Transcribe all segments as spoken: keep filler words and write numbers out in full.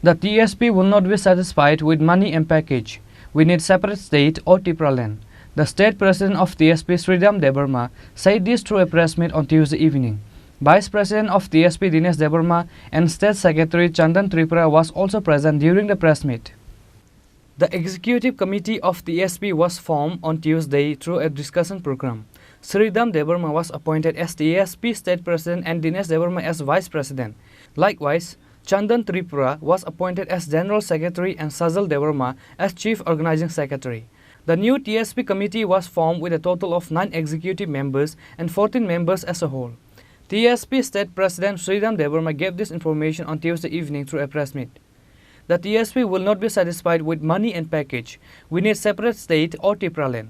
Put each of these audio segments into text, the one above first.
The T S P will not be satisfied with money and package. We need separate state or Tipraland. The state president of T S P, Sridham Debbarma, said this through a press meet on Tuesday evening. Vice President of T S P, Dinesh Debbarma, and State Secretary Chandan Tripura was also present during the press meet. The executive committee of T S P was formed on Tuesday through a discussion program. Sridham Debbarma was appointed as T S P state president and Dinesh Debbarma as vice president. Likewise, Chandan Tripura was appointed as general secretary and Sajal Debbarma as chief organizing secretary. The new T S P committee was formed with a total of nine executive members and fourteen members as a whole. T S P state president Sridham Debbarma gave this information on Tuesday evening through a press meet. The T S P will not be satisfied with money and package. We need separate state or Tipraland.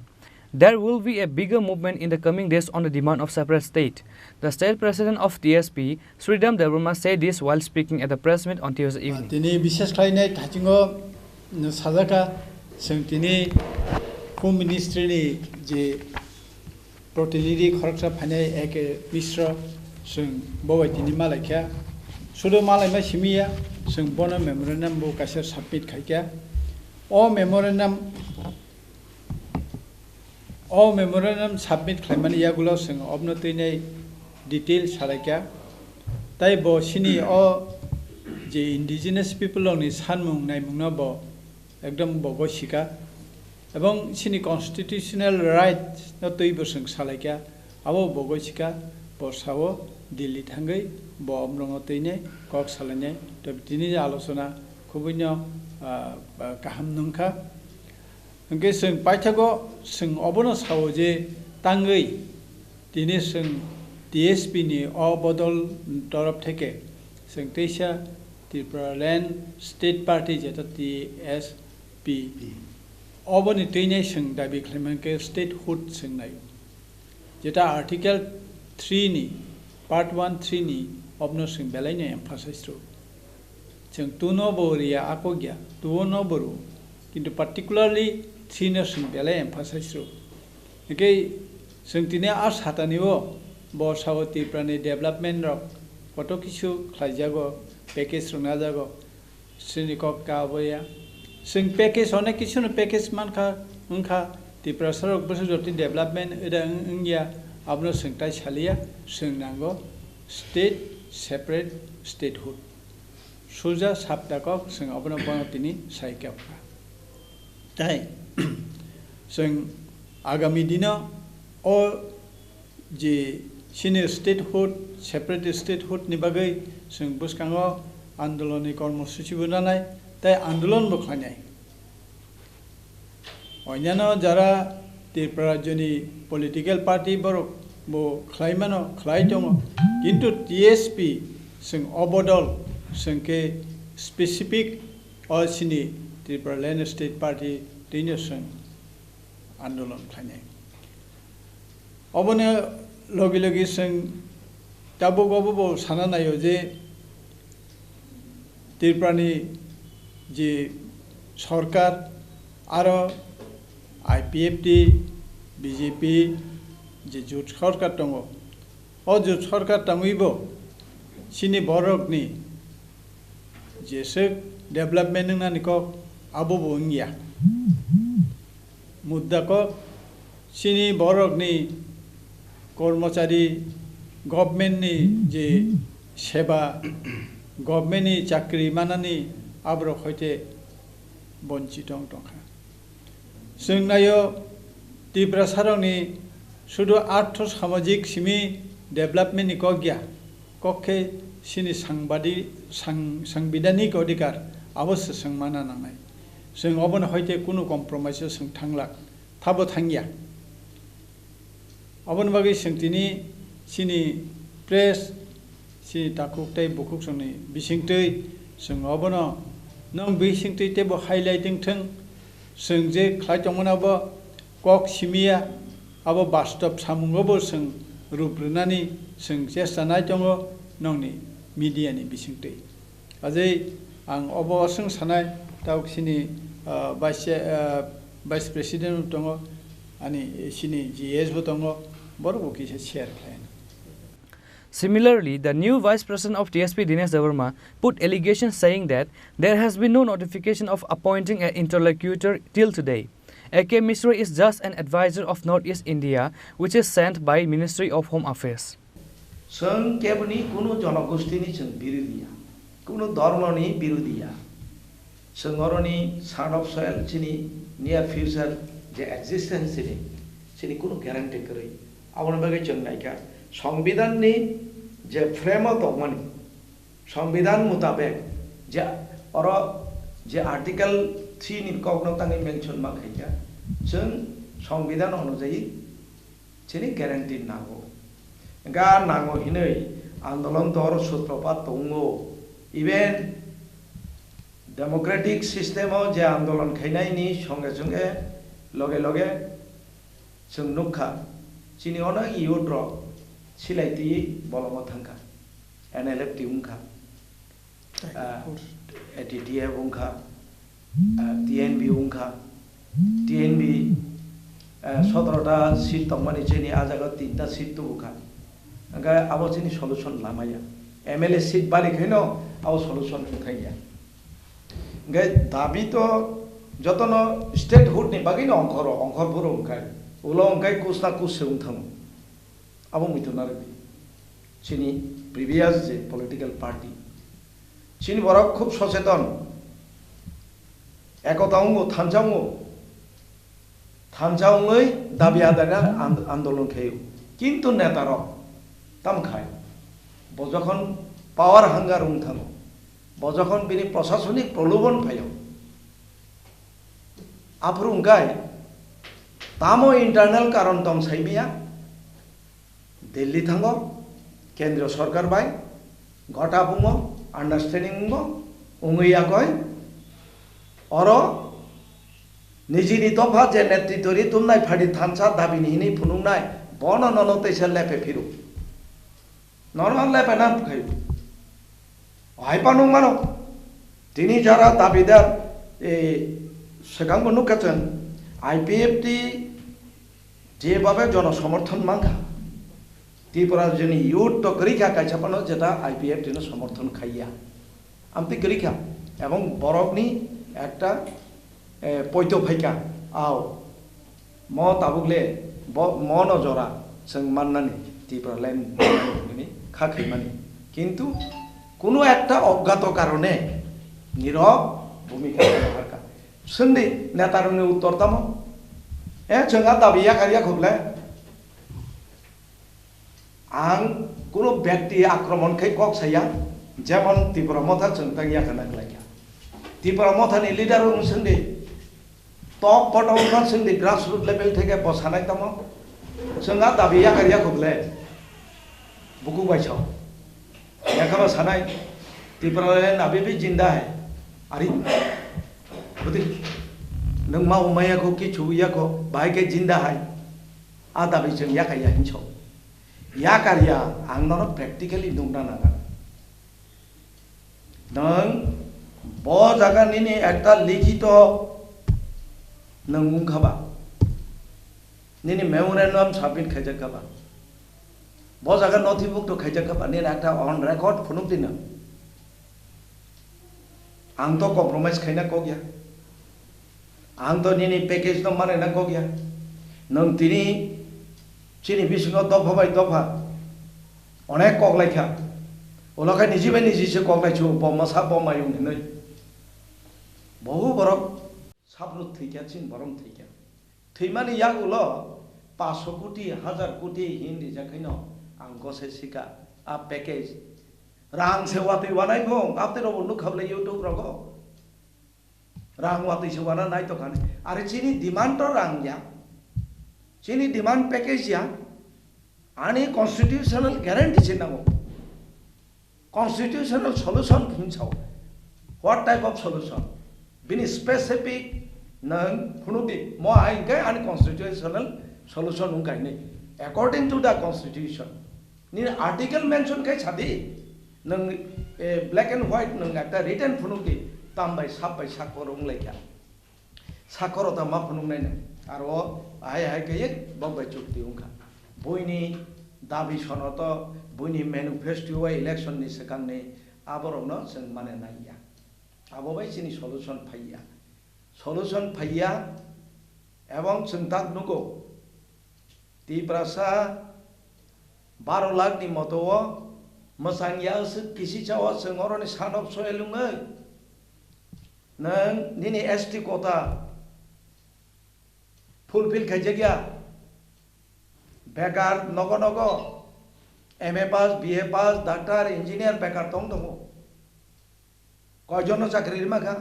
There will be a bigger movement in the coming days on the demand of separate state. The state president of T S P, Sridham Debbarma, said this while speaking at the press meet on Tuesday evening. Tini bishes khlainai thachingo sajaka, chwng tini Home Ministry ni je protinidhi khoroksa phainai A K Mishra, chwng bo bai tini malaikha. Sudo malaima simiya, chwng bono memorandum bo kaisa submit khaikha. O memorandum, o memorandum submit khlaimani yagulo chwng obno twinai detail salaikha. Tai bo sini o je indigenous people rokni sanmung naimungno bo ekdom bo goisika. Ebong sini constitutional right no twi bo chwng salaikha, abo bo goisika, bo sao Delhi thangwi bo omrwngo twinai kok salainai. To tini je alochona khubui no, ah, ah, kaham nungkha. Hwnkhe chwng paithago chwng obono sao je tangwi tini chwng T S P ni o bodol torof theke chwng teisa Tipraland State Party jeta T S P. Oboni twinai chwng dabi khlaimankhe statehood chwng naio. Jeta Article three ni, Part one three ni obno chwng belaino emphasize rw. Chwng two no bo riya akogya, two no bo rw. Kintu particularly three no chwng belai emphasize rw. Hwnkhe chwng tini a satani o bo sao Tripura ni development rok koto kisu khlaijago, package rok najago. Chini kok ka aboya. Chwng package, onek kisu no package mankha, wngkha. Tiprasa rok bwswk jotoni development eda wng-, wngya, abono chwng tai saliya, chwng nango state, separate statehood. Suja sap da kok, chwng abono bono tini sai kha. Tai chwng agami dino o je chini statehood, separate statehood ni bagwi chwng bwskango andolon ni kormosuchi bo nanai, tai andolon bo khlainai. Oinano jara Tripura rajyoni political party borok bo khlai mano, khlai tongo, kintu T S P chwng o bodol chwng khe specific o chini Tripura Land State Party twino chwng andolon khlainai. Oboni logi logi chwng tabuk obo bo sana naio je Tripurani je sorkar aro I P F T, B J P je jut sorkar tongo. O jut sorkar tangwi bo chini borokni jeswk development wngnani kok abo bo wngya. Mudda kok chini borokni kormochari, government ni je seba, government ni chakri manani aborok hoite bonchit wng tongkha. Chwng naio, Tiprasarokni sudu artho samajik simi development ni kok ya, kok khe chini sangbadi-, sang-, sangbidanik odhikar abo se chwng mana nangnai. Chwng obono hoite kunu compromise o chwng thanglak, thabo thangya. Oboni bagwi chwng tini chini press, chini takhuk tei bukhuk chwngni bisingtwi chwng obono nwng bisingtwi teibo highlight wng thwng, chwng je khlai tongmani abo kok simiya, abo bastob samungo bo chwng rup rwnani chwng chesta nai tongo nwngni media ni bisingtwi. Ajai ang obo aswng sanai, tabuk chini, ah, vice, ah, vice president tongo, ani chini G S bo tongo, borok bo kisa share khlaina. Similarly, the new vice president of T S P, Dinesh Debbarma, put allegations saying that there has been no notification of appointing an interlocutor till today. A K Mishra is just an advisor of Northeast India, which is sent by Ministry of Home Affairs. Chwng keboni kunu jonogostini chwng birodhi ya, kunu dhormoni birodhi ya. Chwng oroni son of soil chini near future je existence chini, chini kunu guarantee kwrwi. Aboni bagwi chwng naikha Songbidanni je frame o tongmani, Songbidan mutabek je oro je Article three ni kokno tangwi mention ma khaikha, chwng Songbidan onujayi chini guarantee nango. Ga nango hinwi andolon dor sutropat tongo. Even democratic system o je andolon khainaini songe songe loge loge chwng nukha, chini ono youth rok silai twi bolongo thangkha, N L F T wngkha. Ah, A T T F wngkha, ah, T N B wngkha, T N B, ah, sotoro ta seat tongmani chini ah jaga tinta seat tubukha. Hwnkhe abo chini solution lamaya. M L A seat bari khaino abo solution wngthangya. Hwnkhe dabi to jotono statehood ni bagwino ongkhoro, ongkhor phuru hwnkhe ulo hwnkhe kus na kus se wngthango. Abo muitu narwkdi. Chini previous je political party, chini borok khub socheton, ekota wngo, thansa wngo, thansa wngwi dabi adaina and-, andolon khaio. Kintu netarok tamo khai, bo jokhon power hunger wng thango, bo jokhon bini prosasonik prolobon phaio, aphuru wngkhai tamo internal karon tong saimaya. Delhi thango, kendriyo sorkar bai gota bungo, understanding bungo, wngwi yakoi oro nijini dopha je netritw ri tumnai pharti thansa dabini hinwi phunuknai, bono nono teisa lepe phiru. Nono lepe nan khayu. Hai panung mano. Tini jara dabidar, e, swkangbo nukha chwng, I P F T jebabe jono somorthon mankha, Tripura joni youth to kwrwi kha kaisa phano jeta I P F T no somorthon khaiya. Amtwi kwrwi kha, ebong borokni ekta, eh, poito phaikha, ao, mo tabuk le, bo, mo no jora chwng mannani, Tripura land hwnwi kha khaimani. Kintu kuno ekta oggato karone nirok bhumika harkha. Swngdi netarokni uttor tamo? Eh, chwng a dabi yakar yakhuble? Ang kuno byakti akromon khai kok saya, jemon Tipra Motha chwng tang yakana khlaikha. Tipra Mothani leader rok swngdi, top bottom wngkha swngdi, grassroot level theke bo sanai tamo. Chwng a dabi yakar yakhuble, buku bai sao. Yakhaba sanai, Tipra le nabi bi jinda hai. Ari, budi, nwng ma umaya ko ki chubu ya ko, bai ke jinda hai. A dabi chwng yakar ya hinso. Yakar ya, ang nono practically nukna nangan. Nwng bo jaga nini ekta likhito nwng wngkha ba? Nini memorandum submit khaijak kha ba? Bo jaga nothibhukto khaijak kha ba? Nini ekta on record phunuk di nwng. Ang to compromise khaina kok ya. Ang to nini package no manai na kok ya. Nwng tini chini bisingo dopha bai dopha onek kok lai kha. Ulo khe niji bai niji se kok lai chu, bo masa bo mayung hinwi. Bohu borok sapru thwi kha, chini borom thwi kha. Thwimani yagulo paso koti, hazar koti hin rijak khaino ang gosai sika a package. Rang se watwi wanai bo, apni rogo nukha bwle YouTube rogo. Rang watwi se wana nai tongkha ni. Are chini demand to rang ya. Chini demand package ya. Ani constitutional guarantee se nango. Constitutional solution hin sao. What type of solution? Bini specific nang phunu di. Mo ai hingke ani constitutional solution wngkha hinwi. According to the constitution. Nini article mention khai sadi, nwng, eh, black and white nwng ekta written phunuk di, tam bai sap bai sakkor wng lai kha. Sakkor o tam ma phunuk nai nai. Aro hai hai khe bok bai chukti wng kha. Buini dabi sonoto buini manifesto o election ni swkangni aborokno chwng mane naiya. Abo bai chini solution phaiya. Solution phaiya, ebong chwng tak nugo. Tiprasa baro lakh ni moto o mwchang ya swk kisi cha o chwng oroni sanop soyel wngwi. Nwng nini S T quota fulfill khaijak ya. Bekar nogo nogo M A pass, B A pass, doctor, engineer bekar tong tongo. Koijono chakri rima kha?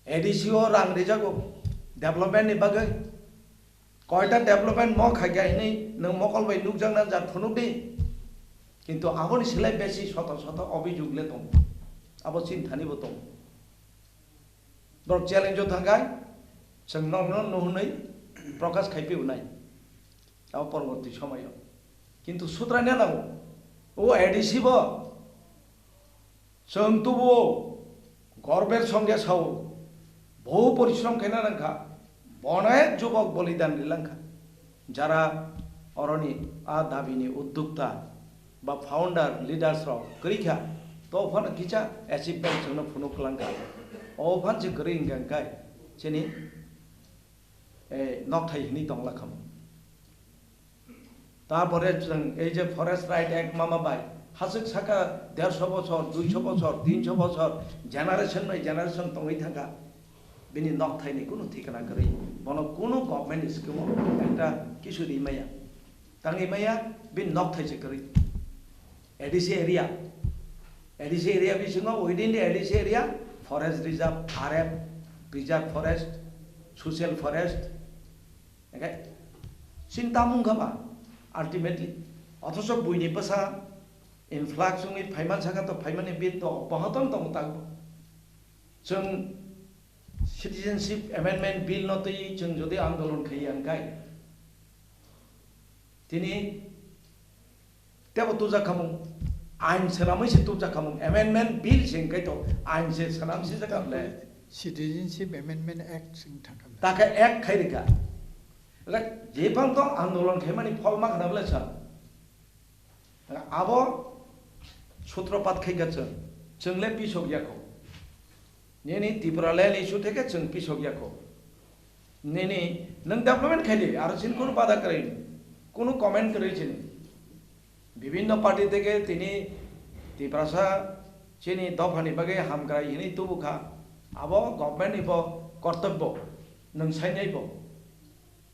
A D C o rang rijago development ni bagwi. Koita development mo khaikha hinwi nwng mokol bai nukjakna jat phunukdi. Kintu aboni slai besi soto soto obhijog le tongo. Abo chinthani bo tongo. Borok challenge o thangkhai, chwng nokno nuhunwi prokash khai pibwnai. Abo porborti somoyo. Kintu sutraina nango. O A D C bo chwng tubuo gorbor songya sao. Bohu porishrom khaina nangkha. Bonek jubok bolidan rilangkha. Jara oroni a dabini uddokta ba founder leaders rok kwrwi kha, to phano kisa achievement chwngno phunuk kwlang kha. O phan se kwrwi hwnkha hwnkhe chini, eh, nokthai hwnwi tongla khamu. Tarpore chwng ei je Forest Right Act mama bai haswk saka derso bochor, duiso bochor, tinso bochor, generation bai generation tongwi thangkha. Bini nokthaini kunu thikana kwrwi, bono kunu government scheme o ekta kisu ri maya. Tangwi maya, bini nokthai se kwrwi. A D C area, A D C area bisingo, within the A D C area, forest reserve, R F, preserve forest, social forest, hingke chini tamung kha ba, ultimately. Othocho buini bwsa influx wngwi phaiman saka to phaimani bill to obohotong tongo tak. Chwng Citizenship Amendment Bill no twi chwng jodi andolon khaiya hwnkhe, tini tebo tubjak khamung, ain swnamwi se tubjak khamung, Amendment Bill se hwnkhe to ain se swnam sijak kha le. Citizenship Amendment Act se wng thang kha le. Takhe Act khai rikha. Le jephang to andolon khaimani pholma khna bwle sa. Abo sutropat khai kha chwng, chwng le pisok ya kho. Nini Tripura land issue theke chwng pisok ya kho. Nini nwng development khai di, aro chini kunu bada kwrwi, kunu comment kwrwi chini. Bibhinno party theke tini Tiprasa chini dophani bagwi hamkrai hinwi tubu kha. Abo government ni bo kortobbo, nwng sainai bo.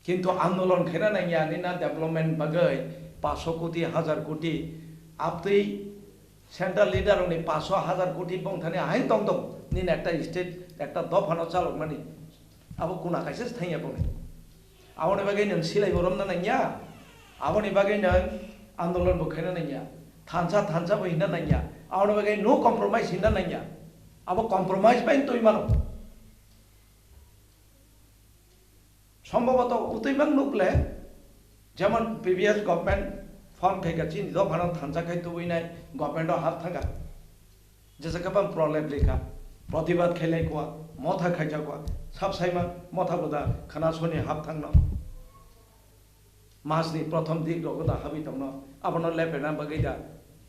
Kintu andolon khaina nangya, nini development bagwi paso koti, hajar koti, aptwi central leader rokni paso hajar koti bongthani ahain tong tong, nini ekta state, ekta dophano chalokmani, abo kuna kaisa se thangya bongni. Aboni bagwi nwng silai bo romna nangya, aboni bagwi nwng andolon bo khaina nangya, thansa thansa bo hinna nangya, aboni bagwi no compromise hinna nangya, abo compromise bai twi mano. Sombhoboto utwi mang nuk le, jemon previous government form khai kha, chini dophano thansa khai tubui nai government o hap thang kha. Jesa khe bang prolep lekha, protibad khai lai kwa, motha khai jak kwa, sab saima motha boda khana soni hap thang no. Mas ni prothom dik rogo da habwi tongno, abono lepena bagwi da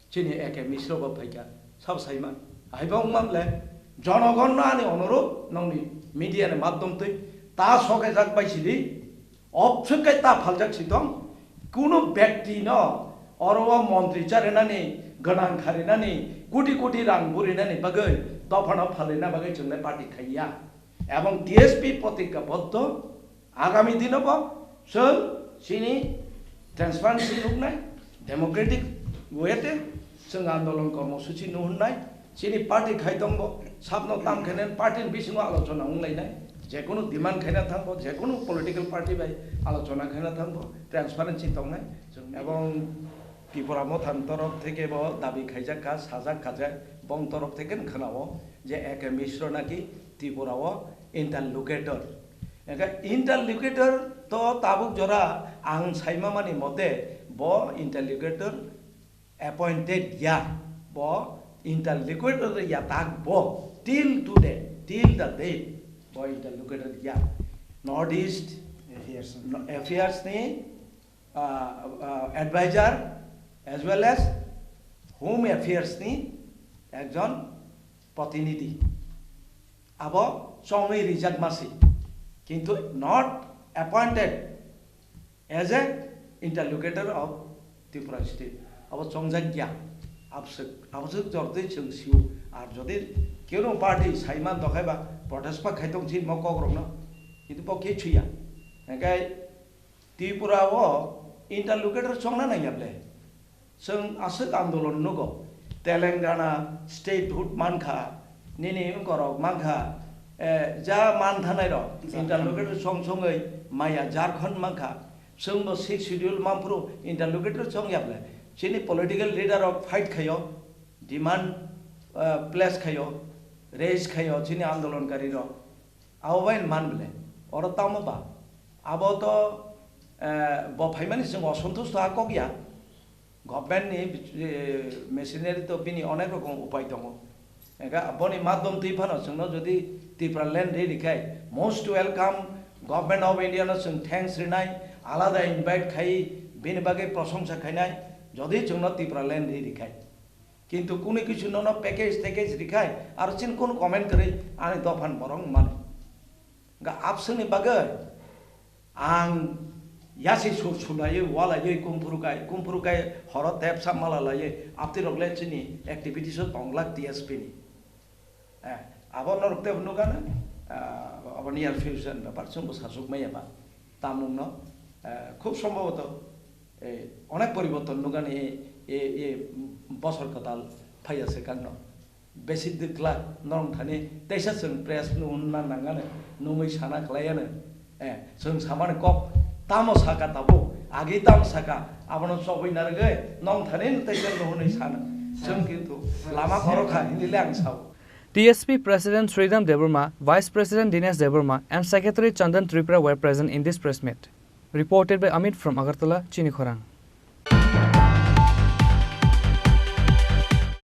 chini A K Misro bo phaikha, sabo saima. Haibo wngma le, jonogon no ani onurudh, nongni media ni madhyom twi ta sokhe jak bai sidi, obswk khe ta phaljak si tong, kunu bekti no oro o montri charinani, gwnang kharinani, koti koti rang burinani bagwi dophano phalina bagwi chwngle party khaiya. Ebong T S P protikka boddo, agami dino bo chwng chini transparency nuknai, democratic way te chwng andolon kormosuchi nuhunai, chini party khai tongbo, sabno tam khainai, party ni bisingo alochona wnglainai, jekunu demand khaina thangbo, jekunu political party bai alochona khaina thangbo, transparency tongnai. Ebong Tripura Mothani torok theke bo dabi khaijak kha, sajak kha je, bong torok theke khwnao je A K Misro naki Tripura o interlocutor. Engkhe interlocutor to tabuk jora ang saimamani mote bo interlocutor appointed ya, bo interlocutor ya tak bo till today, till the date bo interlocutor ya. North East Affairs. No, affairs ni uh, uh, advisor as well as Home Affairs ni ekjon protinidhi. Abo chongwi rijak masi, kintu not appointed as a interlocutor of Tripura state. Abo chongjak ya, abswk, abswk jordi chwng sio. Ar jodi keno party saiman dokhai ba protest pa khai tong chini mo kok rokno, kintu bo ke chuya. Hingkai Tripura o interlocutor chongna nangya ble. Chwng aswk andolon nugo. Telangana statehood mankha, nini wngkorok mankha, eh, ja manthanai rok, Jharkhand. Interlocutor chong chongwi maya Jharkhand mankha. Chwng bo sixth schedule manphuru interlocutor chongya ble. Chini political leader rok fight khayo, demand, eh, place khayo, raise khayo chini andolonkari rok. Abo bai man ble. Oro tamo ba. Abo to, eh, bo phaimani chwng osontusto ha kok ya. Government ni, eh, machinery to bini onek rokom upai tongo. Ega boni madhyom twi phano chwngno jodi Tipraland ri rikhai, most welcome, Government of India no chwng thanks rinai, alada invite khai, bini bagwi prosongsa khainai, jodi chwngno Tipraland ri rikhai. Kintu kunu kisu nono package, package rikhai, aro chini kunu comment kwrwi ani dophan borok mano. Ga abswkni bagwi ang yasi sur sulaiwi, walaiwi, kumphuru kai, kumphuru kai horo tep sa mala laiwi, apti rok le chini activities o tonglak T S P ni. Eh, abo norok tep nukha na, ah, abo near future ni bepar, chwngbo sasuk maya ba. Tamungno, eh, khub sombhoboto, eh, onek poriborton nukha ni, eh, eh, bosor kwtal phaiya se kangno. Besi dikla norong thani teisa chwng press no unna nangani nungwi sana khlaiya no. Eh, chwng samani kok tamo saka tabuk, agi tam saka, abono chobwi narwgwi nong thani no teisa no hwnwi sana. Chwng kintu lama khorokha hinwi le ang sao. T S P President Sridham Debbarma, Vice President Dinesh Debbarma, and Secretary Chandan Tripura were present in this press meet. Reported by Amit from Agartala, Chini Khorang.